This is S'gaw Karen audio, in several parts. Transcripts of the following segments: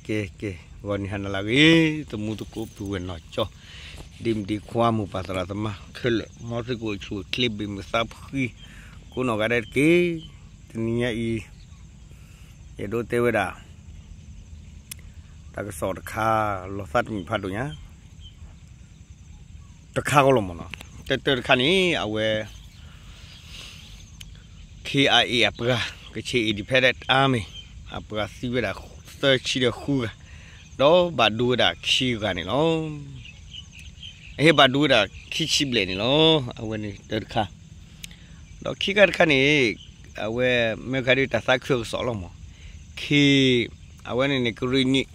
ကဲ ကဲ ဂီၤနံၤဟါနၤလၢအဂ့ၤ, သမူသကိးပုၢ်ဝဲၢ်နီၢ်ကၠီ, ဒ့မုၣ်ဒ့ခွါ မိၢ်ပၢ်သရၣ်သမါခဲလၢာ်, မ်သုကအိၣ်ဆူၣ်အိၣ်ချ့ ဘၣ်မုာ်သးဖှံ ကိးနီၢ်ဂၤဒဲးတက့ၢ်. တနံၤညါအံၤ ယအဲၣ်ဒိးတဲဝဲဒၣ် တၢ်ကစီၣ်တခါ လီၤသးတမုာ်ဖးဒိၣ်ညါ တခါကီလီၤမ့ၢ်နီၤ. တၢတၢတခါန့ၣ် အဝဲ ခ့အါအ့ၣ် အပှၤ, Kachin Independent Army အပှၤသံဝဲဒၣ် သၢဆံဒီးဃုဂၤ, ဒီးဘၣ်ဒိဝဲဒၣ်ခံဂၤန့ၣ်လီၤ. အဟ့ၣ်ဘၣ်ဒိဝဲဒၣ်ခံဆံဘျဲၣ်န့ၣ်လီၤ. အဝဲန့ၣ်တၢတခါ, ဒီးခံခါတခါန့ၣ် အဝဲမ့ၢ်ခါဒ်တၢ်သးခုအကစီၣ်လီၤမ့ၢ်, ခ့ အဝဲန့ၣ်န့ၣ် ကရ့ၣ်နံၣ်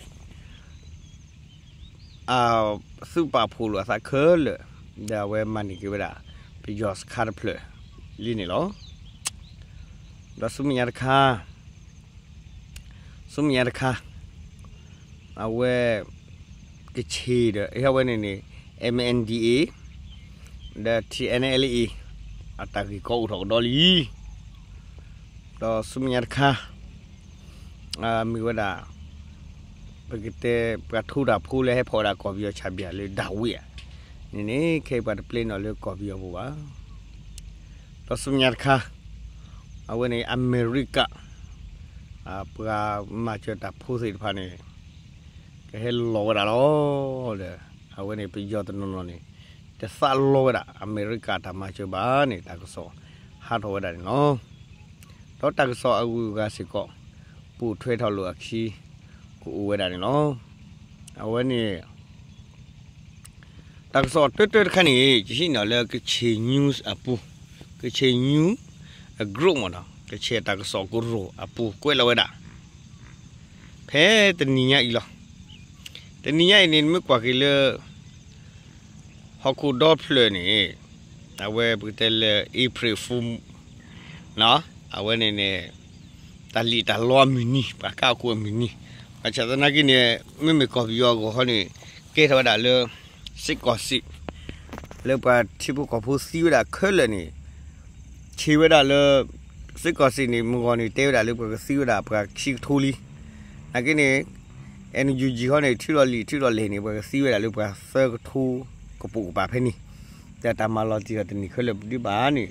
အသုးပာ်ဖှိၣ်လိာ်အသးခဲလၢာ်, ဒီးအဝဲမၤန့ၢ်က့ၤဝဲဒၣ် ပယီၤစခါတဖျၢၣ်လံန့ၣ်လီၤ. ဒီးဆူမဲာ်ညါတခါ, ဆူမဲာ်ညါတခါ, အဝဲ ကဆ့ၣ်ဒီး အဝဲန့ၣ်န့ၣ် M N D A ဒီး T N L A အတၢ်ဂ့ၢ်ကီအိၣ်ထီၣ်ကဒီးလံ. ဒီးဆူမဲာ်ညါတခါ မ့ၢ်ဝဲဒၣ် ပကတဲ ပှၤထူတၢ်ဖိလၢဟဲဖီၣ်ဝဲဒၣ်ကီၢ်ပယီၤဆၣ်ဘျၣ်လၢဒၣ်ဝ့ၢ်ဧါ န့ၣ်န့ၣ် ခဲအံၤပှၤတပျဲနီၣ်လၢကီၢ်ပယီၤပူၤဘၣ်. ဒီးဆူမဲာ်ညါတခါ အဝဲန့ၣ် အမဲရကၤ ပှၤမၤစၢၤတၢ်ဖိသ့ၣ်တဖၣ်န့ၣ် ကဟဲလီၤဝဲဒၣ်လီၤ. ဒီးအဝဲန့ၣ် ပယီၤတနီၤနီၤန့ၣ် တသးလီဝဲဒၣ် အမဲရကၤတၢ်မၤစၢၤဘၣ်န့ၣ် တၢ်ကစီၣ်ဟးထီၣ်ဝဲဒၣ်န့ၣ်လီၤ. ဒီးတၢ်ကစီၣ်အဂုၤအဂၤစ့ၢ်ကီး ပိာ်ထွဲထီၣ်လိာ်အခံ ကအိၣ်ဝဲဒၣ်န့ၣ်လီၤ. အဝဲန့ၣ် တၢ်ကစီၣ်တၢတၢတခါန့ၣ် ယဟံးန့ၢ်လၢ Kachin News အပူၤ, Kachin News အ group မ့ၢ်နီၤ, ကဆ့ၣ်တၢ်ကစီၣ်ကရိၢ်အပူၤ ကွဲးလီၤဝဲဒၣ် ဖဲတနံၤညါအံၤလီၤ. တနံၤညါအံၤန့ၣ် နမ့ၢ်ကွၢ်က့ၤလၢ ဟီၣ်ခိၣ်ဒီဖျၢၣ်န့ၣ် အဝဲပကတဲလၢ April Fool အဝဲန့ၣ်န့ၣ် တၢ်လံၣ်တၢ်လီအမုၢ်နံၤ ပှၤကါအခိၣ်အမုၢ်နံၤ, ဘၣ်ဆၣ်သနာ်က့န့ၣ် မ့မ့ၢ်ကီၢ်ပယီၤအဂီၢ်ဃီန့ၣ် ကဲထီၣ်ဝဲဒၣ်လၢ စ့ၢ်ကီးစ့ၢ် လၢပှၤထံဖိကီၢ်ဖိသံဝဲဒၣ်ခဲလၢာ်န့ၣ် ဆံးဝဲဒၣ်လၢ စ့ၢ်ကီးစ့ၢ်န့ၣ် မုၢ်ဂီၢ်န့ၣ် တဲဝဲဒၣ်လၢပှၤကသံဝဲဒၣ်ပှၤခံကထိလံ. နာ်က့န့ၣ် N U G ဃီန့ၣ် ထုးလီၤလံာ်ထုးလီၤလဲၢ်န့ၣ် ပှၤကသံဝဲဒၣ်လၢပှၤသၢကထိကပိာ်ကပၤဖဲန့ၣ်, ဒီးတၢ်မၤလီၤတံၢ်ဒီးတနံၤခဲလၢာ်ပဒုးဘၣ်န့ၣ်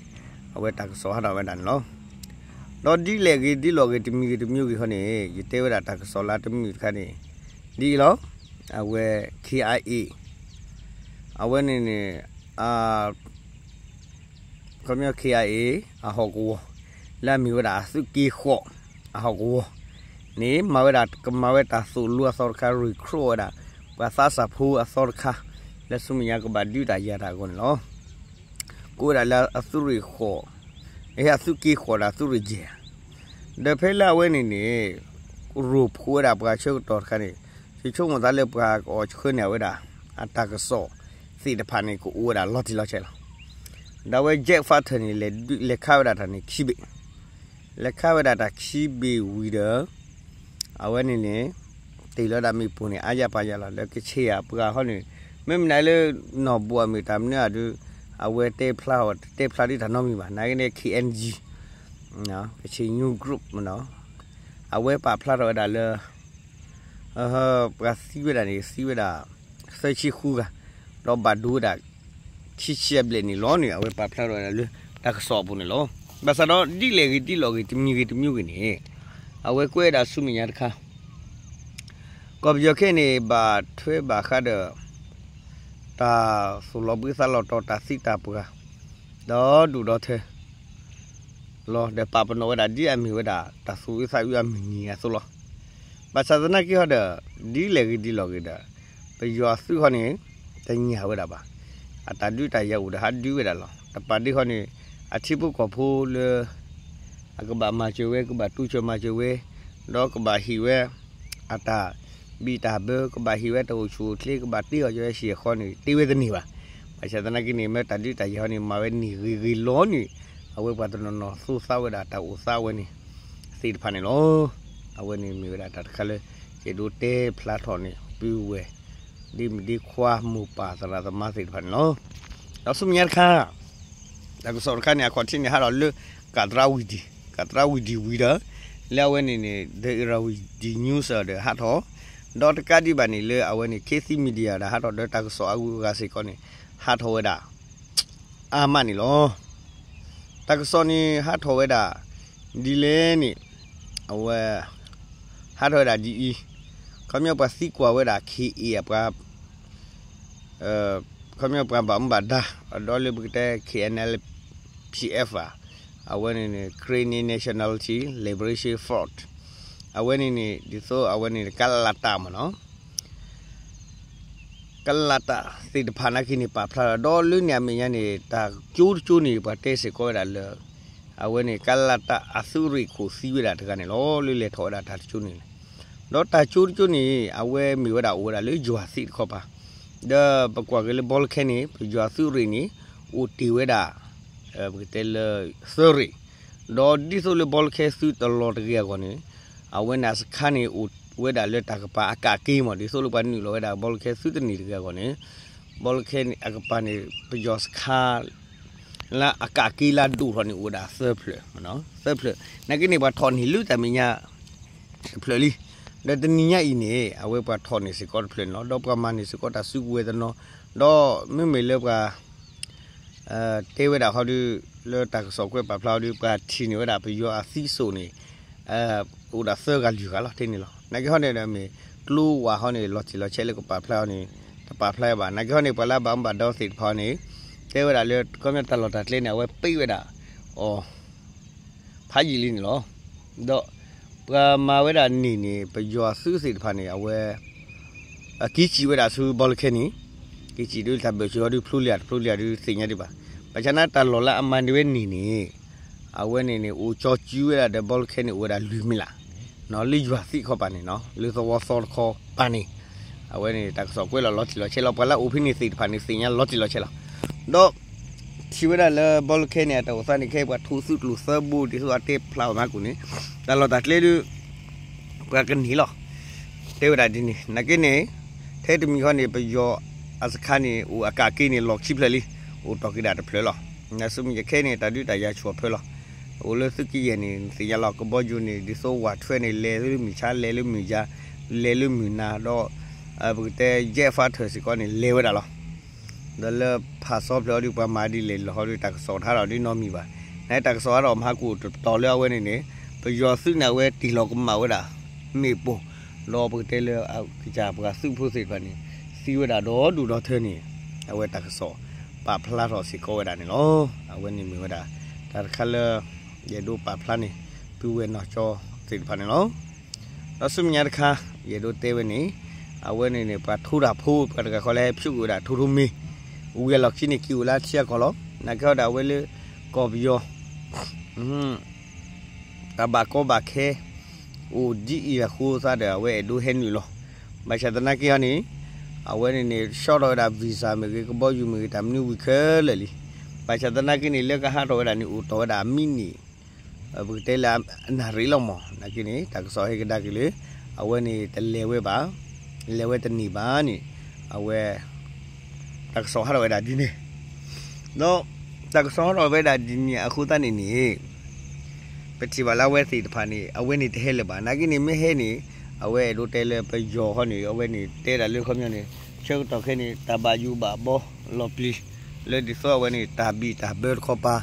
အဝဲတၢ်ကစီၣ်ဟးထီၣ်ဝဲဒၣ်န့ၣ်လီၤ. ဒီးဒ်လဲၣ်ဂ့ၤဒ်လဲၣ်ဂ့ၤ တမံၤဂ့ၤတမံၤဂ့ၤဃီန့ၣ် ယတဲဝဲဒၣ်တၢ်ကစီၣ်လၢတမုာ်တခါန့ၣ် ဒ်အံၤလီၤ. အဝဲ K I A အဝဲန့ၣ်န့ၣ် ခီပညီ K I A အဟီၣ်ကဝီၤ လၢအမ့ၢ်ဝဲဒၣ်အသုးက့ဃီၤ အဟီၣ်ကဝီၤန့ၣ် မၤဝဲဒၣ် ကမၤဝဲတၢ်သိၣ်လိအသီတခါ recruit ဝဲဒၣ် ပှၤသးစၢ်ဖိအသီတခါ လၢဆူမဲာ်ညါကဘၣ်ဒုးတၢ်ယၤတၢ်အဂီၢ်န့ၣ်လီၤ. ကိးဝဲဒၣ်လၢအသုးရ့ၣ်ဃီၤ အသုးက့ဃီၤဒီးအသုးရ့ၣ်ယဲၢ် ဒီးဖဲလၢအဝဲန့ၣ်န့ၣ် ရိၣ်ဖှိၣ်ဝဲဒၣ်ပှၤဆၢကတီၢ်တခါန့ၣ် ယဆိကမိၣ်သးလၢပှၤကအီၣ်ဆှၢန့ၢ်ဝဲဒၣ် အတၢ်ကစီၣ်သ့ၣ်တဖၣ်န့ၣ် ကအိၣ်ဝဲဒၣ်လီၤတံၢ်လီၤဆဲးလီၤ. ဒီးအဝဲ Jet Fighter န့ၣ် လဲၤခးဝဲဒၣ်တၢ်န့ၣ်ခံဘ့ၣ်, လဲၤခးဝဲဒၣ်တၢ်ခံဘ့ၣ်ဝံၤဒီး အဝဲန့ၣ်န့ၣ် တ့ၢ်လီၤဝဲဒၣ်မ့ၣ်ပိၢ်န့ၣ် အါယၢ်ပာ်ယၢ်လီၤ လၢကဆ့ၣ်အပှၤဃီန့ၣ် မ့မ့ၢ်နၤလၢ နီၢ်ဘိအမ့ၢ်တၢ်မနုၤအဒုး အဝဲတဲဖျါ တဲဖျါဒ်တၢ်နီတမံၤဘၣ် နာ်က့န့ၣ် K N G Kachin News Group မ့ၢ်နီၤ အဝဲပာ်ဖျါထီၣ်ဝဲဒၣ်လၢ ပှၤသံဝဲဒၣ်န့ၣ် သံဝဲဒၣ် သၢဆံဃုဂၤ ဒီးဘၣ်ဒိဝဲဒၣ် ခံဆံအဘျဲၣ်န့ၣ်လီၤန့ၣ် အဝဲပာ်ဖျါထီၣ်ဝဲဒၣ်လၢတၢ်ကစီၣ်အပူၤန့ၣ်လီၤ. ဘၣ်ဆၣ်ဒီးဒ်လဲၣ်ဂ့ၤဒ်လဲၣ်ဂ့ၤ တမံၤဂ့ၤတမံၤဂ့ၤန့ၣ် အဝဲကွဲးဝဲဒၣ်ဆူမဲာ်ညါတခါ ကီၢ်ပယီၤခဲအံၤန့ၣ် ဘၣ်ထွဲဘၣ်ဃးဒီး တၢ်သူၣ်လီၤဘှံးသးလီၤတီၤ တၢ်သံတၢ်ပှၢ် ဒီဒူၣ်ဒီထၢ လီၤ ဒီးပာ်ပနီၣ်ဝဲဒၣ်ဒ်အမ့ၢ်ဝဲဒၣ် တၢ်သူၣ်အုးသးအုးအမုၢ်နံၤအသိးလီၤ. ဘၣ်ဆၣ်သနာ်က့ဟီဒီး ဒ်လဲၣ်ဂ့ၤဒ်လဲၣ်ဂ့ၤဒီး ပယီၤအသုးဃီန့ၣ် တညၣ်ဝဲဒၣ်ဘၣ်. အတၢ်ဒုးတၢ်ယၤအိၣ်ဒီးဟးဒုးဝဲဒၣ်လီၤ. တပာ်ဒ့ဃီန့ၣ် အထံဖိကီၢ်ဖိလၢ အကဘၣ်မၤစၢၤဝဲ ကဘၣ်တူၢ်စၢၤမၤစၢၤဝဲ ဒီးကဘၣ်ဟ့ၣ်ဝဲ အတၢ်ဘံၣ်တၢ်ဘၢ ကဘၣ်ဟ့ၣ်ဝဲတၢ်အိၣ်ဆူၣ်အိၣ်ချ့ ကဘၣ်တ့အီၤကၠီဝဲစ့ၢ်ဃီန့ၣ် တ့ဝဲတန့ၢ်ဘၣ်. ဘၣ်ဆၣ်သနာ်က့န့ၣ် မ့ၢ်တၢ်ဒုးတၢ်ယၤဃီန့ၣ် မၤဝဲန့ၢ်ဂ့ၤဂ့ၤလီၤန့ၣ် အဝဲပှၤတနီၤနီၤသိၣ်သးဝဲဒၣ်တၢ်အိၣ်သးဝဲန့ၣ် သ့ၣ်တဖၣ်န့ၣ်လီၤ. အဝဲန့ၣ်မ့ၢ်ဝဲဒၣ်တၢ်တခါလၢ ယအဲၣ်ဒိးတဲဖျါထီၣ်န့ၣ် ပုၢ်ဝဲၢ် ဒ့မုၣ်ဒ့ခွါ မိၢ်ပၢ်သရၣ်သမါသ့ၣ်တဖၣ်န့ၣ်လီၤ. ဒီးဆူမဲာ်ညါတခါ တၢ်ကစီၣ်တခါန့ၣ် အခီၣ်ထံးန့ၣ် ဟးထီၣ်လၢ ကးတရါဝံၤဒံး ကးတရါဝံၤဒံးဝံၤဒီး လၢအဝဲန့ၣ်န့ၣ် The Irrawaddy News ဒီးဟးထီၣ် ဒီးတကးဒံးဘၣ်န့ၣ် လၢအဝဲန့ၣ် ခေတ်သစ် Media ဒီးဟးထီၣ်ဒီးတၢ်ကစီၣ်အဂုၤအဂၤစ့ၢ်ကီးန့ၣ် ဟးထီၣ်ဝဲဒၣ် အါမးန့ၣ်လီၤ. တၢ်ကစီၣ်န့ၣ် ဟးထီၣ်ဝဲဒၣ် ဒ်လဲၣ်န့ၣ် အဝဲ ဟးထီၣ်ဝဲဒၣ်ဒ်အံၤ, ခီပညီပှၤသံကွၢ်ဝဲဒၣ် ခ့ၣ်အ့ၣ် အပှၤ ခီပညီပှၤဘၣ်မူဘၣ်ဒါ ဒီးလၢပကတဲ K N L P F ဧါ, အဝဲန့ၣ်န့ၣ် Karenni Nationality Liberation Front, အဝဲန့ၣ်န့ၣ် ဒ်သိးအဝဲန့ၣ် ကလးတၢ်မ့ၢ်နီၤ ကလးတၢ်သ့ၣ်တဖၣ်နာ်က့န့ၣ် ပာ်ဖျါထီၣ် ဒီးလၢန့ၣ်အမဲာ်ညါန့ၣ် တၢ်ကၠိတကၠိန့ၣ် ပှၤတဲစ့ၢ်ကီးဝဲဒၣ်လၢ အဝဲန့ၣ် ကလးတၢ်အသုးရ့ၣ်ခိၣ်သံဝဲဒၣ်တဂၤန့ၣ်လီၤ. လၢလဲၤထီၣ်ဝဲဒၣ်တၢ်တကၠိန့ၣ် ဒီးတၢ်ကၠိတကၠိန့ၣ် အဝဲမ့ၢ်ဝဲဒၣ်အိၣ်ဝဲဒၣ်လၢယွၤသ့ၣ်တခီပၤ, ဒီးပကွၢ်က့ၤလၢဘီလခဲန့ၣ် ပယွၤသုးရ့ၣ်န့ၣ် အိၣ်တ့ၢ်ဝဲဒၣ် ပကတဲလၢ သၢရ့ၣ်, ဒီးဒ်သိးလၢဘီလခဲသုးတလီၢ်တဂ့ၤအဂီၢ်န့ၣ် အဝဲန့ၣ်အစခါန့ၣ် အိၣ်ဝဲဒၣ်လၢတၢ်ကပၤအကးက့မ့ၢ် ဒ်သိးလၢပှၤနုာ်လီၤဝဲဒၣ်ဘီလခဲသုးတန့ၢ်တဂ့ၤအဂီၢ်န့ၣ် ဘီလခဲန့ၣ်အကပၤန့ၣ် ပယီၤစခါ လၢအကးက့လၢအဒိၣ်ထီၣ်န့ၣ် အိၣ်ဝဲဒၣ်သၢဖျၢၣ်, သၢဖျၢၣ်, နာ်က့န့ၣ် ပှၤထီၣ်န့ၢ်လၢတၢ်မဲာ်ညါ တဖျၢၣ်လံ. ဒီးတနံၤညါအံၤန့ၣ် အဝဲပှၤထီၣ်န့ၢ်စ့ၢ်ကီးတဖျၢၣ်န့ၣ်လီၤ. ဒီးပှၤမၤန့ၢ်စ့ၢ်ကီးတၢ်စုကဝဲၤတနီၤ, ဒီးမ့မ့ၢ်လၢပှၤ တဲဝဲဒၣ်ဟီဒုး လၢတၢ်ကစီၣ်ကွဲးပာ်ဖျါဟီဒုး ပှၤထံၣ်န့ၢ်ဝဲဒၣ်ပယီၤအသံစိၣ်န့ၣ် အိၣ်ဒၣ်သၢဂၤလွံၢ်ဂၤလီၤ ထဲန့ၣ်လီၤ. နာ်က့ဟီန့ၣ်ဒီးမ့ၢ် ကျိဝးဟီန့ၣ် လီၤတံၢ်လီၤဆဲးလၢကပာ်ဖျါဟီန့ၣ် တပာ်ဖျါဘၣ်. နာ်က့ဟီန့ၣ် ပှၤလၢအဘၣ်မူဘၣ်ဒါသ့ၣ်တဖၣ်ဟီန့ၣ် တဲဝဲဒၣ်လၢ ခီပညီတၢ်လီၢ်တၢ်ကျဲန့ၣ် အဝဲပ့ၢ်ဝဲဒၣ်အီၤ ဖးယံာ်လံန့ၣ်လီၤ. ဒီးပှၤမၤဝဲဒၣ်န့ၣ်န့ၣ် ပယီၤသုးသ့ၣ်တဖၣ်န့ၣ် အဝဲ က့ၤစံၣ်ဝဲဒၣ်ဆူဘီလခဲန့ၣ်, က့ၤစံၣ်ဒုးတၢ်ဘၢၣ်စၢၤဟီဒုးဖျိလံဧါတဖျိလံဧါဒုးသ့ၣ်ညါဒံးဘၣ်. ဘၣ်ဆၣ်န့ၣ်တၢ်လီၢ်လၢအမၤန့ၢ်ဝဲန့ၣ်န့ၣ် အဝဲန့ၣ်န့ၣ် အိၣ်ကၠီစုဝဲဒၣ်ဒီးဘီလခဲန့ၣ် အိၣ်ဝဲဒၣ်လွံၢ်မံလး လၢယွၤသ့ၣ်တခီပၤန့ၣ်နီၤ လၢသဝီသီတခီပၤန့ၣ် အဝဲန့ၣ် တၢ်ကစီၣ်ကွဲးလီၤလီၤတံၢ်လီၤဆဲးလီၤ. ပှၤလၢအအိၣ်ဖဲန့ၣ်သ့ၣ်တဖၣ်န့ၣ် သ့ၣ်ညါလီၤတံၢ်လီၤဆဲးလီၤ. ဒီး ထံၣ်ဝဲဒၣ်လၢဘီလခဲန့ၣ် အတၢ်အိၣ်သးန့ၣ် ခဲအံၤပှၤထိးသုးကျိၤသၢဘိ ဒ်သိးအတဲဖျါအီၤမးကိၣ်န့ၣ် တၢ်လီၢ်တၢ်ကျဲဒုး ပှၤကန့ၢ်လီၤ. တဲဝဲဒၣ်ဒ်န့ၣ် နာ်က့န့ၣ် ထဲတမံၤဃီန့ၣ် ပယီၤအစခါန့ၣ် အိၣ်အကးက့န့ၣ် လီၢ်ခံဖျၢၣ်လံ, အိၣ်တီၢ်က့ၤဒၣ်တဖျၢၣ်လီၤ. နဆူမဲာ်ညါခဲအံၤန့ၣ် တၢ်ဒုးတၢ်ယၤဆူၣ်အဖၢလီၤ. အိၣ်လၢသုးကယဲၢ်န့ၣ် နသ့ၣ်ညါလီၤ ကဘီယူၤန့ၣ် ဒ်သိးဝးထွဲန့ၣ် လဲၤလၢမုၢ်ဆါ လဲၤလၢမုၢ်ယါ လဲၤလၢမုၢ်နၤ ဒီး ပကတဲ jet fighter စ့ၢ်ကီးန့ၣ် လဲၤဝဲဒၣ်လီၤ. ဒီးလၢဖးစီဖျၢၣ်ဟီဒုး ပှၤမၤဒ်လဲၣ်လီၤဟီဒုး တၢ်ကစီၣ်ဟးထီၣ်ဒ်နီတမံၤဘၣ်. နတၢ်ကစီၣ်ဟးထီၣ်မၤဟးကိၣ်တတီၤလၢအဝဲန့ၣ်န့ၣ် ပယီၤသုးန့ၣ် အဝဲတ့ၢ်လီၤကမၣ်ဝဲဒၣ် မ့ၣ်ပိၢ် ဒီးပကတဲလၢအကစၢ်ပှၤသုးဖိသ့ၣ်တဖၣ်န့ၣ် သံဝဲဒၣ်ဒီဒူၣ်ဒီထၢန့ၣ် အဝဲတၢ်ကစီၣ်ပာ်ဖျါထီၣ်စ့ၢ်ကီးဝဲဒၣ်န့ၣ်လီၤ. အဝဲန့ၣ်မ့ၢ်ဝဲဒၣ် တၢ်တခါလၢ ယအဲၣ်ဒိးပာ်ဖျါန့ၣ် ပုၢ်ဝဲၢ်နီၢ်ကၠီသ့ၣ်တဖၣ်န့ၣ်လီၤ. ဒီးဆူမဲာ်ညါတခါ ယအဲၣ်ဒိးတဲဝဲန့ၣ် အဝဲန့ၣ်န့ၣ် ပှၤထိးတၢ်ဖိ ပှၤတဂၤဃီလၢဟဲဖျိးကွံာ်ဝဲဒၣ်ထိးထိးမ့ၢ် ဝံၤအလီၢ်ခံန့ၣ် က့ၤအိၣ်လၢထံအကီၢ်လီၤ. နာ်က့ဟီဒၣ်အဝဲလၢ ကီၢ်ပယီၤ တၢ်ဘၣ်ကီဘၣ်ခဲ အိၣ်ဒ်အံၤအဃိသတးဒီး အဝဲအဲၣ်ဒိးဟဲနုာ်လီၤ. ဘၣ်ဆၣ်သနာ်က့ဟီန့ၣ် အဝဲန့ၣ်န့ၣ် ဆီထီၣ်ဝဲဒၣ် visa မ့ၢ်ဂ့ၤ ကဘီယူၤမ့ၢ်ဂ့ၤ တၢ်မနုၤဝံၤခဲလၢာ်လံ. ဘၣ်ဆၣ်သနာ်က့န့ၣ် လၢကဟးထီၣ်ဝဲဒၣ်န့ၣ် အိၣ်တီၢ်ဝဲဒၣ်အမံးနံး ပကတဲလၢအနၣ်ရံၣ်လီၤမး နာ်က့န့ၣ် တၢ်ကစီၣ်ဟဲကဒါက့ၤလၢ အဝဲန့ၣ်တလဲၤဝဲဘၣ်, လဲၤဝဲတန့ၢ်ဘၣ်န့ၣ် အဝဲ တၢ်ကစီၣ်ဟးထီၣ်ဝဲဒၣ်ဒ်န့ၣ် ဒီး တၢ်ကစီၣ်ဟးထီၣ်ဝဲဒၣ်ဒ်န့ၣ်အဃိသတးန့ၣ်န့ၣ် ပထံၣ်ဘၣ်လၢအဝဲသ့ၣ်တဖၣ်န့ၣ် အဝဲန့ၣ်တဟဲလၢၤဘၣ်. နာ်က့န့ၣ် မ့ၢ်ဟဲန့ၣ် အဝဲအဲၣ်ဒိးတဲလၢပယီၤဃီန့ၣ် အဝဲန့ၣ်တဲဒၣ်လၢခီပညီန့ၣ် ဆၢကတီၢ်ခဲအံၤန့ၣ် တၢ်ဘၣ်ယိၣ်ဘၣ်ဘီလီၤပျံၤ လၢဒ်သိးအဝဲန့ၣ် တၢ်ဘံၣ်တၢ်ဘၢတခီပၤ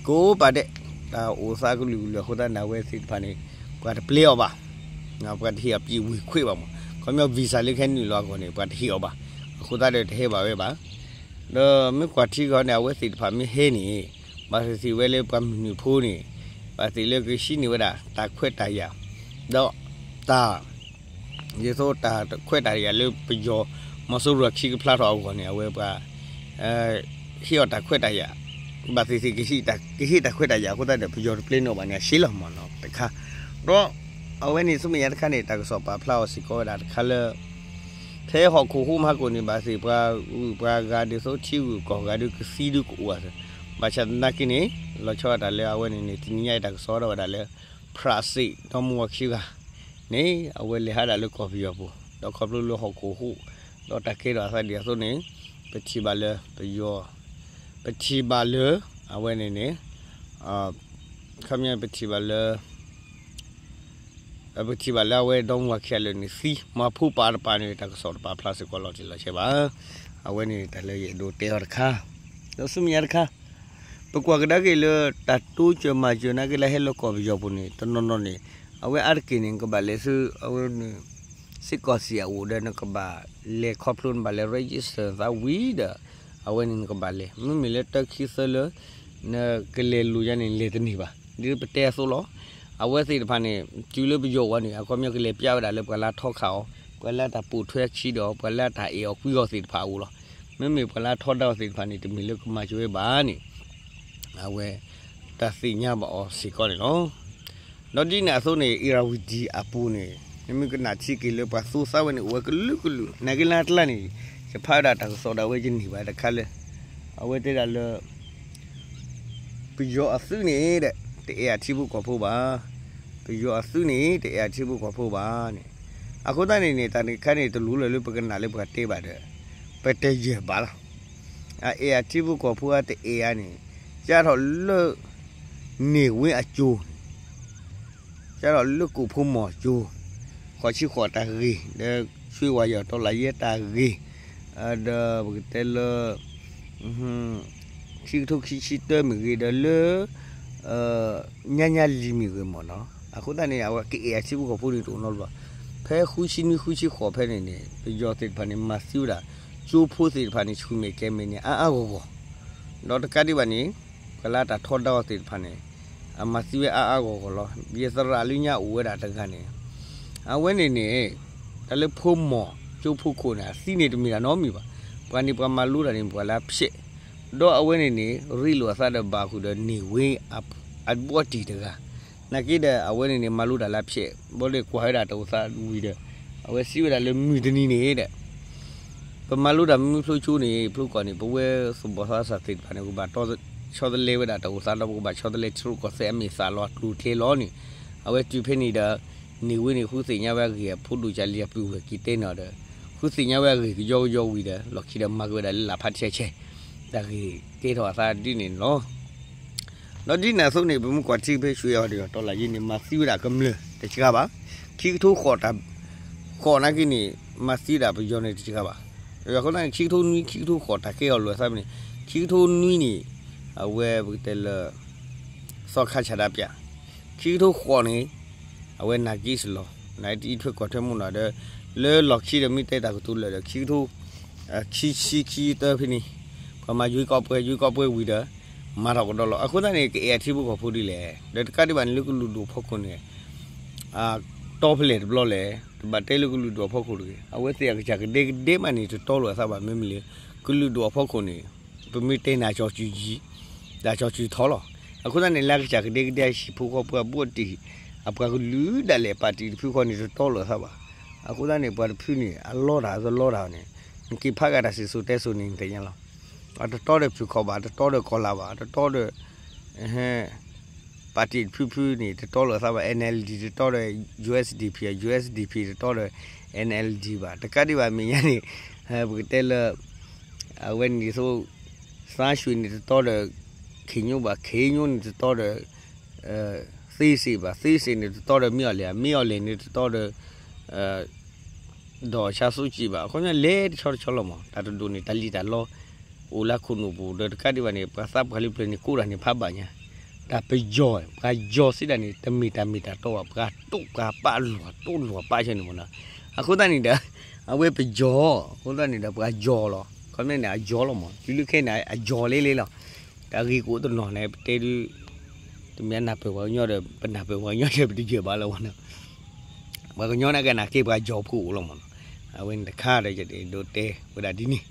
ကိးပၤဒဲး တၢ်အိၣ်သးကလုာ်ကလုာ်အဃိသတးန့ၣ် အဝဲသ့ၣ်တဖၣ်န့ၣ် ပှၤတပျဲအီၤဘၣ် ပှၤတဟ့ၣ်အီၤပျံၤဝံၤခွဲးဘၣ်မး ခီပညီ visa လၢကဟဲနုာ်လီၤအဂီၢ်န့ၣ် ပှၤတဟ့ၣ်အီၤဘၣ်. အဃိသတးဒီးတဟဲဘၣ်ဝဲဘၣ်. ဒီးမ့ၢ်ကွၢ်ထံကီၢ်န့ၣ် အဝဲသ့ၣ်တဖၣ်မ့ၢ်ဟဲန့ၣ် ဘၣ်သ့ၣ်သ့ၣ်ဝဲလၢပှၤမုၢ်နုာ်ဖိန့ၣ် ဘၣ်သ့ၣ်လၢကဟံးန့ၢ်ဝဲဒၣ် တၢ်ခွဲးတၢ်ယာ် ဒီးတၢ် ဒ်သိးတၢ်ခွဲးတၢ်ယာ်လၢပယီၤ မီၤစိရိၤခံကဖျါထီၣ်အဂီၢ်န့ၣ် အဝဲပှၤ ဟ့ၣ်အီၤတၢ်ခွဲးတၢ်ယာ် ဘၣ်သ့ၣ်သ့ၣ် ကဟ့ၣ်တၢ်ခွဲးတၢ်ယာ်အဃိသတးဒီး ပယီၤတပျဲန့ၢ်အီၤဘၣ်န့ၣ် အရှဲလီၤမးနီၤတခါ. ဒီးအဝဲန့ၣ် ဆူမဲာ်ညါတခါန့ၣ် တၢ်ကစီၣ်ပာ်ဖျါအီၤစ့ၢ်ကီးဝဲဒၣ်တခါလၢ ဖဲဟီၣ်ခိၣ်ဟူးမဟါကိၣ်န့ၣ် ဘၣ်သ့ၣ်ပှၤဂုၤပှၤဂၤဒ်သိးထံဂုၤကီၢ်ဂၤဒုးကသံဒုးကအိၣ်ဧါ. ဘၣ်ဆၣ်သနာ်က့န့ၣ် လီၤဆီဒၣ်တၢ်လၢအဝဲန့ၣ်န့ၣ် တနံၤညါအံၤတၢ်ကစီၣ်ဒီးဝဲဒၣ်လၢ ဖြၣ်စ့ၣ်ဒီမါဝၤခံဂၤန့ၣ် အဝဲလဲၤဟးဒၣ်လၢကီၢ်ပယီၤပူၤ ဒီးခီဖျိလၢဟီၣ်ခိၣ်ဟူး ဒီးတၢ်ကဲထီၣ်အသးဒ်အသိးန့ၣ် ပထံၣ်ဘၣ်လၢပယီၤ ပထံၣ်ဘၣ်လၢ အဝဲန့ၣ်န့ၣ် ခီပညီပထံၣ်ဘၣ်လၢ ပထံၣ်ဘၣ်လၢအဝဲဒီမါဝၤခံဂၤလၢာ်န့ၣ်သံ, မၤဖိပာ်တပာ်န့ၣ် တၢ်ကစီၣ်တပာ်ဖျါစ့ၢ်ကီးလီၤတံၢ်လီၤဆဲးဘၣ်. အဝဲန့ၣ်တၢ်လၢယအဲၣ်ဒိးတဲအီၤတခါ, ဒီးဆူမဲာ်ညါတခါ, ပကွၢ်ကဒါက့ၤလၢ တၢ်တိစၢၤမၤစၢၤနာ်က့လၢဟဲလၢကီၢ်ပယီၤပူၤန့ၣ် တနီၤနီၤန့ၣ်, အဝဲအါတက့ၢ်န့ၣ် နကဘၣ်လဲၤဆူ အဝဲန့ၣ် စစ်ကောင်စီအအိၣ်ဒီး နကဘၣ်လဲၤခီဖျိနဘၣ်လဲၤ register သးဝံၤဒီး အဝဲန့ၣ်နကဘၣ်လဲၤ, မ့မ့ၢ်လၢတၢခံသၢလၢ နကလဲၤလိာ်ယါန့ၣ် လဲၤတန့ၢ်ဘၣ်. ဒ်ပတဲအသိးလီၤ. အဝဲသ့ၣ်တဖၣ်န့ၣ် တုၤလၢပယီၤဝဲန့ၣ် အခီပညီကလဲၤပျးဝဲဒၣ်လၢပှၤလၢအထီခးအီၤ, ပှၤလၢအတၢ်ပိာ်ထွဲအခံဒီး ပှၤလၢအတၢ်အဲၣ်အီၤကွံအီၤသ့ၣ်တဖၣ်အအိၣ်လီၤ. မ့မ့ၢ်ပှၤလၢအထီဒါအီၤသ့ၣ်တဖၣ်န့ၣ် တမ့ၢ်လၢကမၤစၢၤဝဲဘၣ်န့ၣ် အဝဲ တၢ်သ့ၣ်ညါဘၣ်အီၤစ့ၢ်ကီးန့ၣ်လီၤ. ဒီးဒ်န့ၣ်အသိးန့ၣ် အ့ရဝံၤတံၢ်အပူၤန့ၣ် နမ့ၢ်ကနၣ်ထံက့ၤလၢပှၤသူသးဝဲန့ၣ် အိၣ်ဝဲကလုာ်ကလုာ် နာ်က့လၢအကျါန့ၣ် ယဖးဝဲဒၣ်တၢ်ကစီၣ်ဒီး အဝဲယန့ၢ်ဘၣ်တခါလၢ အဝဲတဲဒၣ်လၢ ပယီၤအသုးန့ၣ်ဒီး တအဲၣ်အထံဖိကီၢ်ဖိဘၣ်. ပယီၤအသုးန့ၣ် တအဲၣ်အထံဖိကီၢ်ဖိဘၣ်န့ၣ်. အဃိသတးန့ၣ်န့ၣ် တၢ်တခါန့ၣ် တလိၣ်လၢၤလၢပကနၣ်လၢပှၤတဲဘၣ်ဒီး ပတယၢၢ်ဘၣ်လီၤ. အအဲၣ်အထံဖိကီၢ်ဖိအတအဲၣ်အါန့ၣ် ကၢထီၣ်လၢ န့ၢ်ဝ့အကၠိ ကၢထီၣ်လၢကိၣ်ဖိမီၢ်ကၠိ, ဃိးဆံဃိးတၢ်ဂ့ၢ် ဒီး ဆွ့ဝါယီၤ တီလးယဲတၢ်ဂ့ၢ်, ဒီးပကတဲလၢ ခံကထိခံဆံတၢမ့ၢ်ဂ့ၤ ဒီးလၢ ညါညါလံၤမ့ၢ်ဂ့ၤမ့ၢ်နီၤ. အဃိသတးန့ၣ် အဝဲကအဲၣ်အထံဖိကီၢ်ဖိန့ၣ်တအိၣ်နီတဘျီ. ဖဲဃုဆံနွံ ဃုဆံဃိးဖဲန့ၣ်န့ၣ် ပယီၤသ့ၣ်တဖၣ်န့ၣ် မၤသံဝဲဒၣ် ကၠိဖိသ့ၣ်တဖၣ်န့ၣ် ဆူမဲာ်ကဲမဲာ်န့ၣ် အါအါဂီၢ်ဂီၢ်, ဒီးတကးဒံးဘၣ်န့ၣ် ပှၤလၢတၢ်ထီဒါအီၤသ့ၣ်တဖၣ်န့ၣ် အမၤသံဝဲအါအါဂီၢ်ဂီၢ်လီၤ. ယသရၣ်လၢညါအိၣ်ဝဲဒၣ်တဂၤန့ၣ် အဝဲန့ၣ်န့ၣ် တၢ်လၢဖိမီၢ်ကၠိဖိခိၣ်န့ၣ် အသံန့ၣ်တမ့ၢ်တၢ်နီတမံၤဘၣ်. ပှၤန့ၣ်ပှၤမၤလိတၢ်န့ၣ် ပှၤလၢအဖျဲး, ဒီးအဝဲန့ၣ်န့ၣ် ရ့လိာ်အသးဒီးဘၣ်ဃုာ်ဒီးန့ၢ်ဝ့ အဘှီတံၢ်တဂၤ, နာ်က့ဒီး အဝဲန့ၣ်န့ၣ် မၤလိတၢ်လၢအဖျဲး ဘီဒီးကွၢ်ဝဲဒၣ်တၢ်အိၣ်သးဝံၤဒီး အဝဲစံးဝဲဒၣ်လၢမုၢ်တနံၤန့ၣ်ဒီး ပမၤလိတၢ်မနုၤဖျိကၠိန့ၣ် ဖျိကီၢ်န့ၣ် ပဝဲသဘီၣ်သးစၢ်သ့ၣ်တဖၣ်န့ၣ် ကဘၣ်တီဆီတလဲဝဲဒၣ်တၢ်အိၣ်သးဒီး ပကဘၣ်ဆီတလဲထံရူၢ်ကီၢ်သဲးအမ့ၢ်သးလီၤအကျိၤအကျဲလီၤန့ၣ်, အဝဲတုၤဖဲန့ၣ်ဒီး န့ၢ်ဝ့န့ၣ် ဃုသ့ၣ်ညါဝဲအဂ့ၢ်အဖိဒိၣ်ကလံၤအပုၢ်ဝဲၢ်က့ၤတဲနီၤဒီး ဃုသ့ၣ်ညါဝဲအဂ့ၢ်ကယီကယီဝံၤဒီး လီၢ်ခံဒီးမၤက့ၤဝဲဒၣ်လၢလၢ်ဖးထံဆဲးဆဲး, တၢ်ဂ့ၢ်ကဲထီၣ်အသးဒ်န့ၣ်လီၤ. ဒီးဒ်န့ၣ်အသိးန့ၣ် ပမ့ၢ်ကွၢ်ထံဖဲ ဆွ့ဝါယီၤ တီလးယဲန့ၣ် မၤသံဝဲဒၣ်ကမျၢၢ်တစှၤဘၣ်. ခံကထိဃိးတၢ် ဃိးနာ်က့န့ၣ် မၤသံဝဲဒၣ်ပယီၤန့ၣ်တစှၤဘၣ်. အဃိသတးန့ၣ် ခံကထိနွံ ခံကထိဃိးတၢ်ကဲအီၤလိာ်အသးန့ၣ် ခံကထိနွံန့ၣ် အဝဲပကတဲလၢ သီခါဆန္ဒပြ, ခံကထိဃိးန့ၣ် အဝဲနာ်က့စ့ၢ်လီၤ နာ်က့တအံးထွဲကွၢ်ထွဲမုၢ်နီၤဒီး လၢလီၢ်ခံဒီးမ့ၢ်တဲတၢ်ကတိၤလၢာ်ဒီး ခံကထိ ခံဆံခံဆံတၢဖဲန့ၣ် ပှၤမၤယွ့ကီးပွဲ ယွ့ကီးပွဲဝံၤဒီး မၤထီၣ်ကဒီးလီၤ. အဃိသတးန့ၣ် ကအဲၣ်အထံဖိကီၢ်ဖိဒ်လဲၣ်. ဒီးတကးဒံးဘၣ်န့ၣ် လၢကလုာ်ဒူၣ်အဖီခိၣ်န့ၣ် တီဖဲလဲၣ်တဘျီလဲၣ်, တဘၣ်တဲလၢကလုာ်ဒူၣ်အဖီခိၣ်တဂ့ၤ. အဝဲသ့ၣ်အကစၢ်ကဒဲကဒဲမးန့ၣ် တတီလိာ်အသးဘၣ် မ့မ့ၢ်လၢ ကလုာ်ဒူၣ်အဖီခိၣ်န့ၣ် ပမ့ၢ်တဲန့ၣ် ကၠီၤစုၤယံၤ ဒီးကၠီၤစုၤထီလီၤ. အဃိသတးန့ၣ် လၢအကစၢ်ကဒဲကဒဲအဟံၣ်ဖိဃီဖိအဘိးတံၢ် အပှၤကလုာ်ဒၣ်လဲာ် ပၣ်တံၣ်တဖုဃီန့ၣ် တတီလိာ်အသးဘၣ်. အဃိသတးန့ၣ် ပှၤတဖုန့ၣ် အလီတၢ်အလီတၢ်န့ၣ် နက့ၤဖးဂၤတၢ်စံၣ်စိၤတဲစိၤန့ၣ် နသ့ၣ်ညါလီၤ. အတတီဒီးဖုၣ်ခီၣ်ဘၣ်, တတီဒီးကီၢ်လၤဘၣ်, တတီဒီး ပၣ်တံၣ်တဖုဖုန့ၣ် တတီလိာ်အသးဘၣ်. အၣ်အၣ်အၣ်လ်ဒီး တတီဒီး ယူႇအၢၣ်ဒံၣ်ပံႇ, ယူႇအၢၣ်ဒံၣ်ပံၣ် တတီဒီး အၣ်အၣ်အၣ်လ်ဒီး ဘၣ်. တကးဒံးဘၣ်မဲာ်ညါန့ၣ် ပကတဲလၢ အဝဲန့ၣ်ဒ်သိး သန်းရွှေန့ၣ် တတီဒီး ခင်ညွန့်ဘၣ်, ခင်ညွန့်န့ၣ် တတီဒီး သ့စ့ၣ်ဘၣ်, သ့စ့ၣ်န့ၣ် တတီဒီး မ့ၢ်အီၣ်လဲၣ်, မ့ၢ်အီၣ်လဲၣ်န့ၣ် တတီဒီး ဒီးဆါဆူကံဘၣ်. အခီပညီလဲၤတဆီတဆီလီၤမး, တၢ်တဒိၣ်န့ၣ် တၢ်လံၣ်တၢ်လီ အိၣ်လၢခိၣ်နူာ်ပူၤ ဒီးတကးဒံးဘၣ်န့ၣ် ပှၤသးပှၢ်လံပျၢၤန့ၣ် ကိးတၢ်န့ၣ်ဖးဘၣ်ညါ, တၢ်ပယီၤ ပှၤယီၤစံးဒၣ်န့ၣ် တမ့ၢ်တၢ်မ့ၢ်တၢ်တီဘၣ်, ပှၤတိၢ်ပှၤပာ်လီၤ တိၢ်လီၤပာ်ဆၢန့ၣ်မးနီၤ. အဃိသတးန့ၣ်ဒီး အဝဲပယီၤ အဃိသတးန့ၣ်ဒီး ပှၤယီၤလီၤ. ခီပညီန့ၣ် အယီၤလီၤမး, တုၤလၢခဲအံၤန့ၣ် အယီၤလံလံလီၤ. တၢ်ဂ့ၢ်ကအိၣ်တနီၤန့ၣ် ပတဲဒုး တမ့ၢ်နၢ်ပၢၢ်ပှၤကညီဒီး ပနၢ်ပၢၢ်ပှၤကညီဒီး ပတယၢၢ်ဘၣ်လၢၤဘၣ်နီၤ. ပှၤကညီနာ်က့န့ၣ် က့ၤပှၤယီၤဖိအိၣ်လီၤမးနီၤ. အဝဲန့ၣ်တခါဒီး ယအဲၣ်ဒိးတဲဝဲဒၣ်ဒ်န့ၣ်,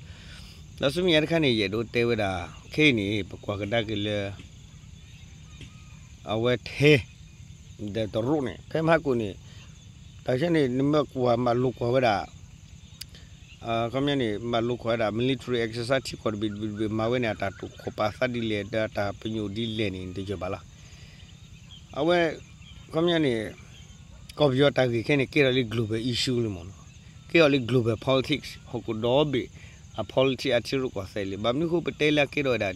ဒီးဆူမဲာ်ညါတခါန့ၣ် ယအဲၣ်ဒိးတဲဝဲဒၣ် ခဲအံၤန့ၣ် ပကွၢ်ကဒါက့ၤလၢ အဝဲထဲ ဒီးတရူးန့ၣ် ဖဲမဟါကိၣ်န့ၣ် တၢ်ဆၢန့ၣ် နမ့ၢ်ကွၢ်မၤလိကွၢ်ဝဲဒၣ် ခီပညီန့ၣ် မၤလိကွၢ်ဝဲဒၣ် military exercise ထံကီၢ်တဘ့ၣ်တဘ့ၣ်တဘ့ၣ် မၤဝဲန့ၣ် အတၢ်တိာ်ခီၣ်ပာ်သးဒ်လဲၣ် ဒီးအတၢ်ပညိၣ်ဒ်လဲၣ်န့ၣ် နတယၢၢ်ဘၣ်လီၤ. အဝဲ ခီပညီန့ၣ် ကီၢ်ပယီၤတၢ်ဂ့ၢ်ခဲအံၤန့ၣ် ကဲထီၣ်လံ global issue လံမးနီၤ. ကဲထီၣ်လံ global politics ဟီၣ်ခိၣ်ဒီဘ့ၣ်အ politics အထံရူၢ်ကီၢ်သဲးလံ. ဘၣ်မနုၤအဃိပတဲလၢအကဲထီၣ်ဝဲဒၣ်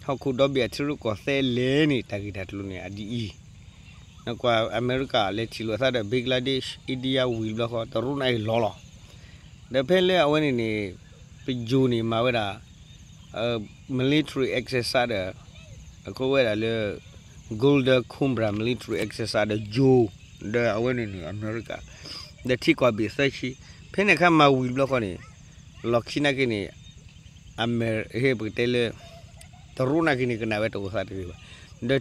ဟီၣ်ခိၣ်ဒီဘ့ၣ်အထံရူၢ်ကီၢ်သဲးလဲၣ်န့ၣ် တၢ်ဂ့ၢ်တၢ်ကျိၤန့ၣ် အဒ်အံၤ နကွၢ်အမဲရကၤလဲၤထံၣ်လိာ်အသးဒီး Bangladesh, India ဝံၤတဘျီဃီ တရူးန့ၣ်အံၤလီၤလီၤ. ဒီးဖဲလၢအဝဲန့ၣ်န့ၣ် ပယိၤန့ၣ်မၤဝဲဒၣ် military exercise ဒီး အကိးဝဲဒၣ်လၢ Golden Cobra military exercise ဒီးယိၤ ဒီးအဝဲန့ၣ်န့ၣ် အမဲရကၤ ဒီးထံကီၢ်ဘ့ၣ်သၢဆံ ဖဲန့ၣ်အခါမၤဝံၤတဘျီဃီန့ၣ် လီၢ်ခံနာ်က့န့ၣ် အမဲရ ဟ့ၣ်ပကတဲလၢ တရူးနာ်က့န့ၣ် ကနၣ်ဝဲတအိၣ်သးတဂ့ၤဘၣ်.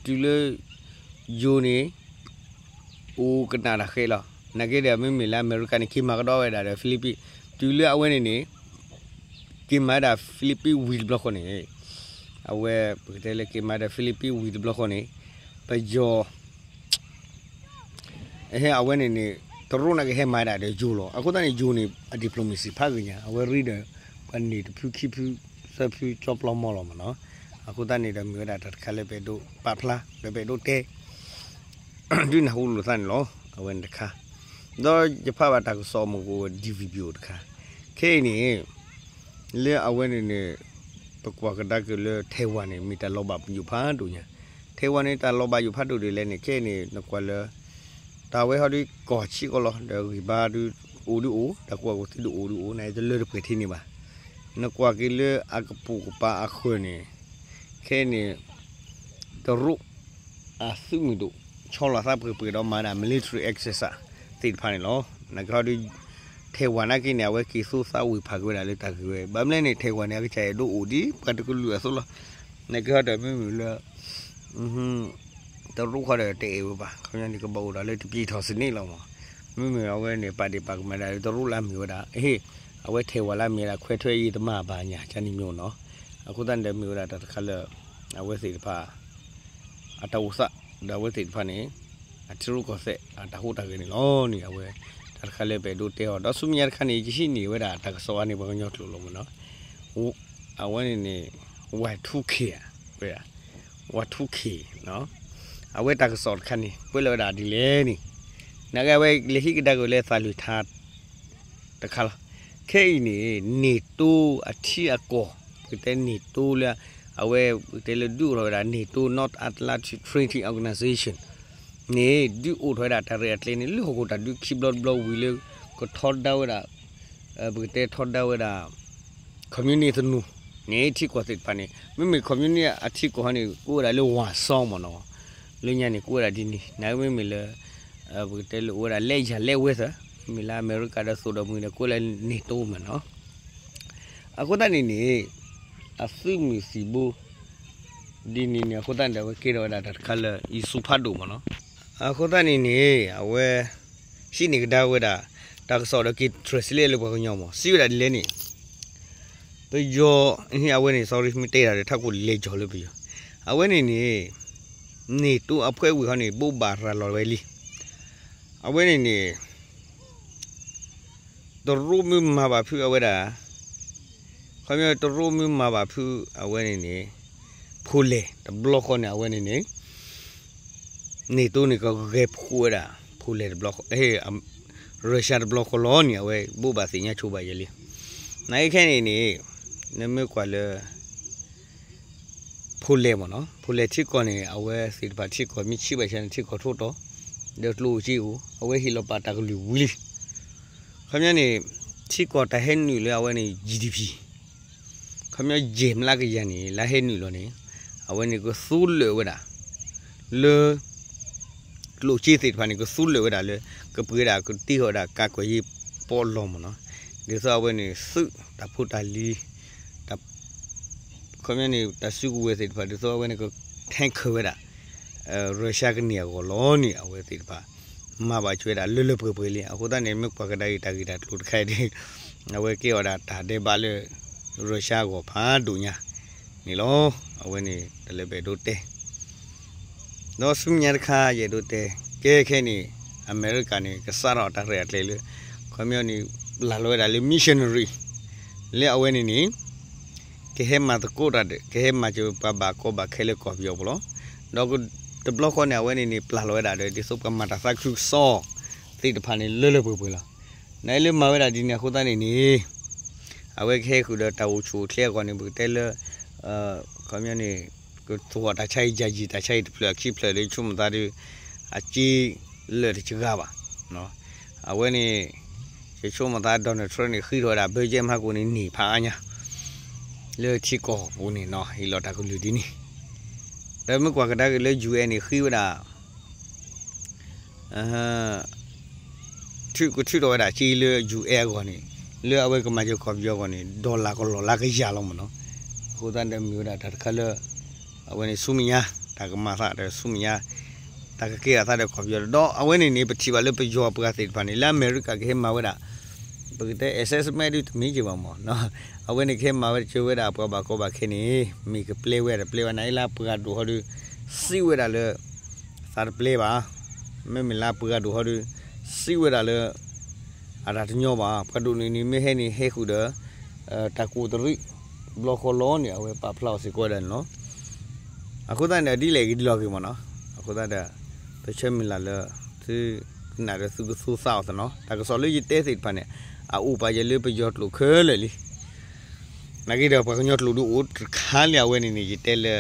ဒီးတုၤလၢ ယိၤန့ၣ် အိၣ်ကနၣ်တၢ်ဃဲလီၤ. နာ်က့ဒီး မ့မ့ၢ်လၢအမဲရကၤန့ၣ် က့ၤမၤကဒီးဝဲဒၣ်ဒီး Philippines တုၤလၢအဝဲန့ၣ်န့ၣ် က့ၤမၤဝဲဒၣ် Philippines ဝံၤတဘျီဃီန့ၣ် အဝဲပကတဲလၢက့ၤမၤဒီး Philippines ဝံၤတဘျီဃီန့ၣ် ပယီၤ ဟဲအဝဲန့ၣ်န့ၣ် တရူးန့ၣ်ကဟဲမၤဒၣ်ဒီးယိၤလီၤ. အဃိသတးန့ၣ် ယိၤန့ၣ် အ diplomacy ဖးဂ့ၤညါ အဝဲရ့ဒီး ပှၤန့ၢ်တဖုခံဖု သၢဖု ကၠီပျီမီလီၤမ့ၢ်နီၤ. အဃိသတးန့ၣ်ဒီး မ့ၢ်ဝဲဒၣ်တၢ်တခါလၢပအဲၣ်ဒိးပာ်ဖျါ ဒီးပအဲၣ်ဒိးတဲ ဒုးနၢ်ဟူလိာ်သးန့ၣ်လီၤ. အဝဲန့ၣ်တခါ ဒီးယဖးဘၣ်တၢ်ကစီၣ်မုၢ်ကိး ဒံၣ်ဝံၣ်ပံၣ်အိၣ်တခါ ခဲအံၤန့ၣ် လၢအဝဲန့ၣ်န့ၣ် ပကွၢ်ကဒါက့ၤလၢ Taiwan န့ၣ် မ့ၢ်တၢ်လီၤဘၣ်ယိၣ်ဖးဒိၣ်ညါ. Taiwan န့ၣ် တၢ်လီၤဘၣ်ယိၣ်ဖးဒိၣ်ဒ်လဲၣ်န့ၣ် ခဲအံၤန့ၣ် နကွၢ်လၢ တၢ်ဝဲဟီဒုးကီၢ်ဆံးကီးလီၤ ဒီးဂံၢ်ဘါဒုးအိၣ်ဒုးအိၣ် တၢ်ကူၣ်ဘၣ်ကူၣ်သ့ဒုးအိၣ်ဒုးအိၣ် နတလၢတပှဲၤထံန့ၣ်ဘၣ်. နကွၢ်က့ၤလၢအကပိာ်ကပၤအဃၢၤန့ၣ် ခဲအံၤန့ၣ် တရူး အသုးမုၢ်ဒိၣ် ဆီလီၤသးပှဲၤပှဲၤဒီးမၤဒၣ် military exercise သ့ၣ်တဖၣ်န့ၣ်လီၤ. နကဟီဒုး Taiwan နာ်က့န့ၣ် အဝဲက့ၤသူသးဝံၤဖးက့ၤဝဲဒၣ်လၢတၢ်ဂ့ၢ်ဝဲ ဘၣ်မနုၤလဲၣ်န့ၣ် Taiwan န့ၣ် အကစၢ်အဲၣ်ဒိးအိၣ်ဒ် ပှၤတကလုာ်အသိးလီၤ. နကဟီဒီးမ့မ့ၢ်လၢ တရူးဃီဒီးတအဲၣ်ဝဲဘၣ် ခီပညီန့ၣ် ကဘၣ်အိၣ်ဒီးလၢတပျံၤထီၣ်စနံးလီၤမး. မ့မ့ၢ်အဝဲန့ၣ် ပာ်ဒ့ၣ်ပာ်ကမၤဒၣ်လၢတရူးလၢအမ့ၢ်ဝဲဒၣ် အဟ့ၣ် အဝဲ Taiwan လၢအမ့ၢ်ဝဲဒၣ် ခွဲထွက်ရေးတမံၤဘၣ်ညါ ကန့ၣ်မ့ၢ်နီၤ. အဃိသတးန့ၣ်ဒီးမ့ၢ်ဝဲဒၣ်တၢ်တခါလၢ အဝဲသ့ၣ်တဖၣ် အတၢ်အိၣ်သး ဒီးအဝဲသ့ၣ်တဖၣ်န့ၣ် အထံရူၢ်ကီၢ်သဲး အတၢ်ဟူးတၢ်ဂဲၤန့ၣ်လီၤန့ၣ် အဝဲ တၢ်တခါလၢပအဲၣ်ဒိးတဲအီၤ ဒီးဆူမဲာ်ညါတခါန့ၣ် ယဟံးန့ၢ်ဝဲဒၣ်တၢ်ကစီၣ်အါန့ၣ် ပှၤကညီကျိာ်လီၤမ့ၢ်နီၤ. အဝဲန့ၣ်န့ၣ် Y two K ဝဲ Y two K အဝဲတၢ်ကစီၣ်တခါန့ၣ် ကွဲးလီၤဝဲဒၣ်ဒ်လဲၣ်န့ၣ် နာ်က့အဝဲလဲၤဟံးကဒါက့ၤလၢသးလွံၢ်ထါ တခါလီၤ. ခဲအံၤန့ၣ် NATO အထံအကီၢ် ပကတဲ NATO လၢ အဝဲပကတဲလၢဒုးအိၣ်ထီၣ်ဝဲဒၣ် NATO North Atlantic Treaty Organization န့ၣ် ဒုးအိၣ်ထီၣ်ဝဲဒၣ်တၢ်ရဲၣ်တၢ်ကျဲၤန့ၣ် လၢဟီၣ်ခိၣ်တၢ်ဒုးခံဘျီတဘျီဝံၤလၢ ကထီဒါဝဲဒၣ် ပကတဲထီဒါဝဲဒၣ် communist သနူန့ၣ် ထံကီၢ်သ့ၣ်တဖၣ်န့ၣ် မ့မ့ၢ် communist အထံကီၢ်ဟီန့ၣ် ကိးဝဲဒၣ်လၢ Warsaw မ့ၢ်နီၤ. လၢညါန့ၣ် ကိးဝဲဒၣ်ဒ်န့ၣ် နာ်က့မ့မ့ၢ်လၢ ပကတဲလၢအိၣ်ဝဲဒၣ် လၢယၤလဲဝဲသၢ မ့မ့ၢ်လၢအမဲရကၤဒီးသိၣ်ဒီးမှံၤဒီး ကိးလၢ NATO မ့ၢ်နီၤ. အဃိသတးန့ၣ်န့ၣ် အသုးမုၢ်သံၣ်ဘိ ဒ်န့ၣ်န့ၣ် အဃိသတးန့ၣ်ဒီး အဝဲကဲထီၣ်ဝဲဒၣ်တၢ်တခါလၢ အံၤဆူဖးဒိၣ်မ့ၢ်နီၤ. အဃိသတးန့ၣ်န့ၣ် အဝဲ ဟံးန့ၢ်ကဒါဝဲဒၣ် တၢ်ကစီၣ်ဒီးက့ၤ translate လၢပှၤကညီမ့ၢ် စံးဝဲဒၣ်ဒ်လဲၣ်န့ၣ် ပယီၤ အဝဲန့ၣ် sorry မ့ၢ်တဲဒၣ်ဒီး ထးခိၣ်လဲၤကၠီၤလၢပယီၤ အဝဲန့ၣ်န့ၣ် NATO အဖွဲ့ဝင်ဟီန့ၣ် ဘိးဘၣ်ရၤလီၤဝဲလံ. အဝဲန့ၣ်န့ၣ် တရူးမ့ၢ်မၤဘၣ်ဖုးအဝဲဒၣ် ခီပညီ တရူးမ့ၢ်မၤဘၣ်ဖုးအဝဲန့ၣ်န့ၣ် Poland တဘျီဃီန့ၣ် အဝဲန့ၣ်န့ၣ် NATO န့ၣ် ကဂဲၤဖှိၣ်ဝဲဒၣ် Poland တဘျီဃီ Russia တဘျီဃီလီၤန့ၣ် အဝဲဘိးဘၣ်သ့ၣ်ညါဆိဘၣ်ယဲလံ. နာ်က့ခဲအံၤန့ၣ် နမ့ၢ်ကွၢ်လၢ Poland မ့ၢ်နီၤ Poland ထံကီၢ်န့ၣ် အဝဲသ့ၣ်တဖၣ်ထံကီၢ်မ့ၢ်ဆံးဘၣ်ဆၣ်န့ၣ် ထံကီၢ်ထိးတီၤ ဒီးကျိၣ်အိၣ်စ့အိၣ် အဝဲဟ့ၣ်လီၤပာ်တၢ်ကလုၢ်ဝံၤလံ. ခီပညီန့ၣ် ထံကီၢ်တၢ်ဟဲနုာ်လၢအဝဲန့ၣ် GDP ခီပညီ ယဲၢ်မျးကယၤန့ၣ် လၢဟဲနုာ်လီၤန့ၣ် အဝဲန့ၣ်ကသူလၢာ်ဝဲဒၣ် လၢ ကျိၣ်စ့သ့ၣ်တဖၣ်န့ၣ် ကသူလၢာ်ဝဲဒၣ်လၢ ကပှ့ၤဒၣ်ကတ့ထီၣ်ဝဲဒၣ် ကးကွဲးရေး ပီးလီၤမ့ၢ်နီၤ. ဒ်သိးအဝဲန့ၣ် သုးတၢ်ဖိတၢ်လံၤ ခီပညီန့ၣ် တၢ်စုကဝဲၤသ့ၣ်တဖၣ် ဒ်သိးအဝဲန့ၣ်က tanker ဝဲဒၣ် Russia ကန့ၢ်အဂီၢ်လီၤန့ၣ် အဝဲသ့ၣ်တဖၣ် မၤဘၣ်က့ၤဝဲဒၣ်လၢလၢပှဲၤပှဲၤလံ. အဃိသတးန့ၣ် မ့ၢ်ကွၢ်ကဒါက့ၤတၢ်ဂ့ၢ်တၢ်ကျိၤတခါအံၤ အဝဲကဲအီၤဒၣ်တၢ်ဒဲးဘးလၢ Russia အဂီၢ်ဖးဒိၣ်ညါန့ၣ်လီၤ. အဝဲန့ၣ် တၢ်လၢပအဲၣ်ဒိးတဲ ဒီးဆူမဲာ်ညါတခါ ယအဲၣ်ဒိးတဲ ကဲခဲန့ၣ် အမဲရကၤန့ၣ် ကစးထီၣ်တၢ်ရဲၣ်တၢ်ကျဲၤလၢ ခီပညီန့ၣ် ပျၢ်လီၤဝဲဒၣ်လၢ missionary လၢအဝဲန့ၣ်န့ၣ် ကဟဲမၤသကိးတၢ်ဒီး ကဟဲမၤစၢၤပှၤဘၣ်ကီဘၣ်ခဲလၢကီၢ်ပယီၤပူၤလီၤ. ဒီးတဘျီဃီန့ၣ် အဝဲန့ၣ်န့ၣ် ပျၢ်လီၤဝဲဒၣ်ဒီး ဒ်သိးပှၤမၤတၢ်သးခုကစီၣ်သ့ၣ်တဖၣ်န့ၣ် လၢလၢပှဲၤပှဲၤလီၤ. နလၢမၤဝဲဒၣ်ဒ်န့ၣ်အဃိသတးန့ၣ်န့ၣ် အဝဲကဟဲဃုာ်ဒီးတၢ်အိၣ်ဆူၣ်အိၣ်ချ့အဂီၢ်န့ၣ် ပကတဲလၢ ခီပညီန့ၣ် ကသူၣ်ထီၣ်တၢ်ဆါဟံၣ်ယၤယံာ် တၢ်ဆါဟံၣ်တဖျၢၣ်ခံဖျၢၣ်ဒီး ဆိကမိၣ်သးဒီး အက့လၢာ်တစှၤဘၣ်. အဝဲန့ၣ် ယဆိကမိၣ်သး Donald Trump န့ၣ် ဃ့ထီၣ်ဝဲဒၣ် budget မဟါကိၣ်န့ၣ် န့ၢ်ဖးအါညါ လၢထံကီၢ်ပူၤန့ၣ်နီၤ ဟ့ၣ်လီၤတၢ်ကလုၢ်ဒ်န့ၣ်. ဒီးမ့ၢ်ကွၢ်ကဒါက့ၤလၢ ယူၣ်အဲၣ်န့ၣ် ဃ့ဝဲဒၣ် ထုးကထုးထီၣ်ဝဲဒၣ်က့လၢ ယူၣ်အဲၣ်အဂီၢ်န့ၣ် လၢအဝဲကမၤစၢၤကီၢ်ပယီၤအဂီၢ်န့ၣ် dollar ကလီၢ်လၢကယၤလီၤမ့ၢ်နီၤ. အဃိသတးဒီးမ့ၢ်ဝဲဒၣ်တၢ်တခါလၢ အဝဲန့ၣ်ဆူမဲာ်ညါ တၢ်ကမၤသးဒီးဆူမဲာ်ညါ တၢ်ကကဲထီၣ်သးဒီးကီၢ်ပယီၤဒီး အဝဲန့ၣ်န့ၣ် ပထံၣ်ဘၣ်လၢပယီၤပှၤသ့ၣ်တဖၣ်န့ၣ် လၢအမဲရကၤကဟဲမၤဝဲဒၣ် ပကတဲ assessment ဒုတမ့ၢ်က့ၤဘၣ်မ့ၢ်နီၤ. အဝဲန့ၣ်ကဟဲမၤဝဲတကၢဝဲဒၣ်ပှၤဘၣ်ကီဘၣ်ခဲန့ၣ် မ့ၢ်ကပျဲဝဲတပျဲဝဲ နာ်အံၤလၢပှၤဒိၣ်ဟီဒီး စံးဝဲဒၣ်လၢ သးတပျဲဘၣ်. မ့မ့ၢ်လၢပှၤဒိၣ်ဟီဒီး စံးဝဲဒၣ်လၢ အတၢ်တညီဘၣ်. ပှၤဒိၣ်န့ၣ်န့ၣ် မ့ၢ်ဟဲန့ၣ် ဟဲဃုာ်ဒီး တၢ်ကူးတရံး ဘျီဃီလီၤန့ၣ် အဝဲပာ်ဖျါအီၤစ့ၢ်ကီးဝဲဒၣ်န့ၣ်လီၤ. အဃိသတးန့ၣ် ဒ်လဲၣ်ဂ့ၤဒ်လဲၣ်ဂ့ၤမ့ၢ်နီၤ. အဃိသတးဒီး ပဆၢမုၢ်လၢ်လၢ သုကနၣ်ဒီးသုကသူသးအီၤသနီၤ. တၢ်ကစီၣ်လၢယတဲသ့ၣ်တဖၣ်န့ၣ် အအိၣ်ပာ်ယဲလၢပယီၤကျိာ်ခဲလၢာ်လံ. နာ်က့ဒီးပှၤကညီကျိာ်ဒုးအိၣ်တခါလံ အဝဲန့ၣ်န့ၣ် ယတဲလၢ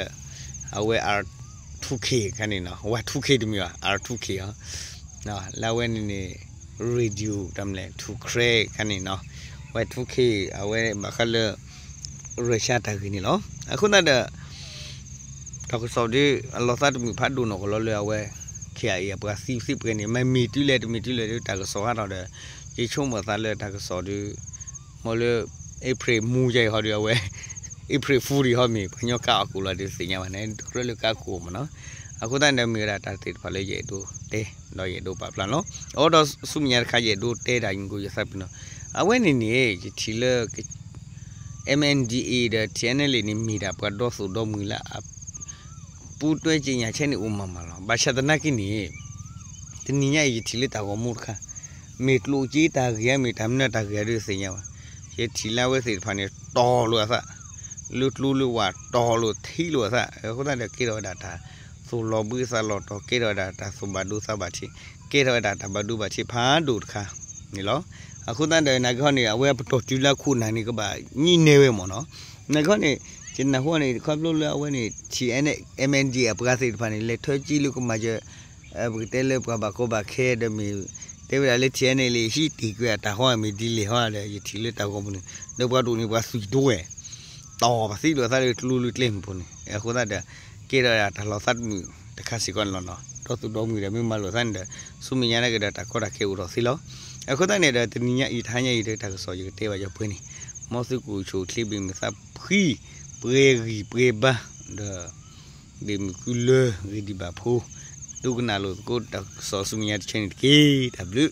အဝဲ R two K ခါန့ၣ်နီၤ Y two K တမ့ၢ်ဘၣ် R two K အီၤ လၢအဝဲန့ၣ်န့ၣ် radio တၢ်မလဲၣ် ထူၣ်ချဲ ခါန့ၣ်နီၤ Y two K အဝဲဘၣ်ဃးလၢ Russia တၢ်ဂ့ၢ်န့ၣ်လီၤ. အဃိသတးဒီး တၢ်ကစီၣ်ဒ်အလီၤသးတမုာ်ဖးဒိၣ်နီၢ်ကီၢ်လီၤလၢအဝဲ ခ့ၣ်အံၤအပှၤသံသ့ပှဲၤန့ၣ် မ့မ့ၢ်တုၤလဲၣ်တမ့ၢ်တုၤလဲၣ်ဒီး တၢ်ကစီၣ်ဟးထီၣ်ဒီး ယဆိကမိၣ်သးလၢတၢ်ကစီၣ်ဒုး မ်လၢ April မူယဲအံၤဟီဒီးအဝဲ April Fool ဒံးဟီမ့ၢ် ပှၤကညီကါအီၣ်ကိၣ်လီၤဒုးသ့ၣ်ညါဘၣ်န့ၣ် တကြၢးလၢကါကိၣ်မ့ၢ်နီၤ. အဃိသတးန့ၣ်မ့ၢ်ဝဲဒၣ်တၢ်သ့ၣ်တဖၣ်လၢယအဲၣ်ဒိးတဲ ဒီးယအဲၣ်ဒိးပာ်ဖျါလီၤ. အိၣ်ဒီးဆူမဲာ်ညါတခါ ယအဲၣ်ဒိးတဲဒၣ်ယကယသးပ့ၤနီၤ အဝဲန့ၣ်န့ၣ် ယထံၣ်လၢ MNDAA ဒီး TNLA န့ၣ် မ့ၢ်ဒၣ်ပှၤဒီသိၣ်ဒီမှံၤလၢအ ပူတွဲက့ညါဆဲန့ၣ်အိၣ်မးမးလီၤ. ဘၣ်ဆၣ်သနာ်က့န့ၣ် တနံၤညါအံၤယထံၣ်လၢတၢ်ဂီၤမူတခါ မ့ၢ်ကျိၣ်စ့တၢ်ဂ့ၢ်ဧါ မ့ၢ်တၢ်မနုၤတၢ်ဂ့ၢ်ဧါဒုးသ့ၣ်ညါဘၣ်. ယထံၣ်လၢအဝဲသ့ၣ်တဖၣ်န့ၣ် တီၢ်လိာ်အသး လၢကျိလၢဝၢ်တီၢ်လိာ်ထံလိာ်အသး အဃိသတးဒီးကဲထီၣ်ဝဲဒၣ်တၢ်သိၣ်လီၤဘှံးသးလီၤတီၤ ကဲထီၣ်ဝဲဒၣ်တၢ်သူၣ်ဘၣ်ဒိသးဘၣ်ထံး ကဲထီၣ်ဝဲဒၣ်တၢ်ဘၣ်ဒိဘၣ်ထံးဖးဒိၣ်တခါန့ၣ်လီၤ. အဃိသတးဒီးနာ်က့ဟီန့ၣ် အဝဲပတီၢ်တုၤလၢအခိၣ်နၢ်န့ၣ် ကဘၣ်ညံၣ်နဲဝဲမ့ၢ်နီၤ. နာ်က့ဟီန့ၣ် ယနၢ်ဟူန့ၣ် ခီဖျိလၢအဝဲန့ၣ် ထံၣ် MNDAA အပှၤသ့ၣ်တဖၣ်န့ၣ် လဲၤထၢကံလၢကမၤစၢၤ ပကတဲလၢပှၤဘၣ်ကီဘၣ်ခဲဒီးမ့ၢ် တဲဝဲဒၣ်လၢ TNLA ဟံးတ့ၢ်ကွံာ်အတၢ်ဟီမ့ၢ်ဒ်လဲၣ်ဟီဒီး ယထံၣ်လၢတၢ်ဂီၤမူန့ၣ် ဒီးပှၤဒိၣ်န့ၣ်ပှၤသွံၣ်ဒိဝဲ တီၢ်ပသံလိာ်သးလၢကျိလၢကျဲမုၢ်ပူၤန့ၣ် အဃိသတးဒီး ကဲထီၣ်ဝဲဒၣ်တၢ်လီၤသးတမုာ်တခါစ့ၢ်ကီးန့ၣ်လီၤနီၤ. ဒီသူၣ်ဒီမှံၤဒီးမ့ၢ်မၤလိာ်သးန့ၣ်ဒီး ဆူမဲာ်ညါန့ၣ်ကဒီးတၢ်ကီတၢ်ခဲအိၣ်ထီၣ်သ့လီၤ. အဃိသတးန့ၣ်ဒီး တနံၤညါအံၤတဟါညါအံၤဒီးတၢ်ကစီၣ်ယကတဲဘၣ်ယပှဲၤန့ၣ် မ်သုကအိၣ်ဆူၣ်အိၣ်ချ့ဘၣ်မုာ်သးဖှံ ပှဲၤဂံၢ်ပှဲၤဘါ ဒီး ဘၣ်မုာ်ကုလၢဂ့ၤဒံးဘၣ်ဖိ ဒိကနၣ်လိာ်သကိးတၢ်ကစီၣ်ဆူမဲာ်ညါတဆၢန့ၣ်တက့ၢ်. တၢ်ဘျုး